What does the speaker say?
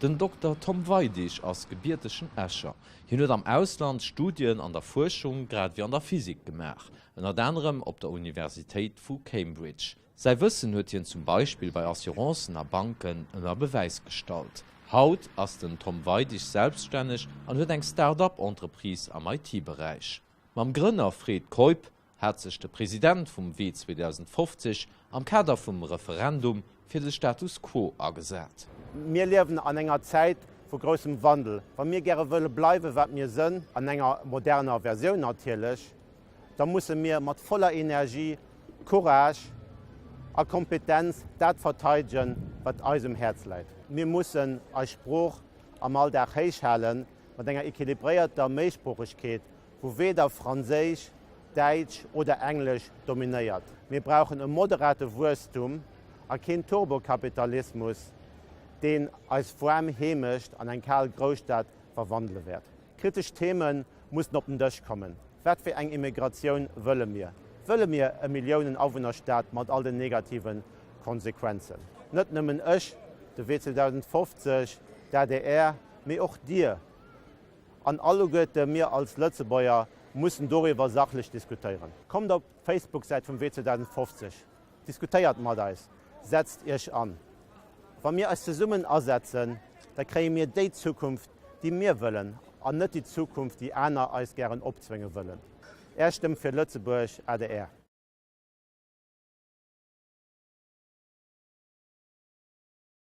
Den Dokter Tom Weidig ass gebiertegen Escher. Hien huet am Ausland Studien an der Fuerschung grad ewéi an der Physik gemaach, ënnert anerem op der Universitéit vu Cambridge. Säi Wëssen huet hien zum Beispill bei Assurancen a Banken ënner Bewäis gestallt. Haut ass den Tom Weidig selbststänneg an huet eng Start-up-Entreprise am IT-Beräich. Mam Grënner Fred Keup hat sech de President vum Wee 2050 am Kader vum Referendum fir de Status quo agesat. Mir liewen an enger Zäit vu groussem Wandel. Wa mir gäre wëlle bleiwen, wat mir sënn, an enger moderner Versioun natierlech, da musse mir mat voller Energie, Courage a Kompetenz dat verteidegen, wat eis um Häerz läit. Mir mussen eis Sprooch am Alldag héich halen, mat enger equilibréierter Méisproochegkeet, wou weder Franséisch, Däitsch oder Englesch dominéiert. Mir brauchen e moderate Wuesstum a keen Turbokapitalismus, deen eis waarm Heemecht an eng kal Grousstad verwandele wäert. Kritesch Theme mussen op den Dësch kommen. Wat fir eng Immigratioun wëlle mir? Wëlle mir e Milliounen-Awunnerstaat mat all den negative Konsequenzen? Net nëmmen ech, de Wee 2050, d'ADR, mee och Dir an alleguerte mir als Lëtzebuerger mussen doriwwer sachlech diskutéieren. Kommt op d'Facebook-Säit vum Wee 2050, diskutéiert mat eis, setzt Iech an. Wa mir eis zesummen asetzen, da kréie mir déi Zukunft, déi mir wëllen, an net déi Zukunft, déi aner eis gären opzwénge wëllen. Är Stëmm fir Lëtzebuerg, adr.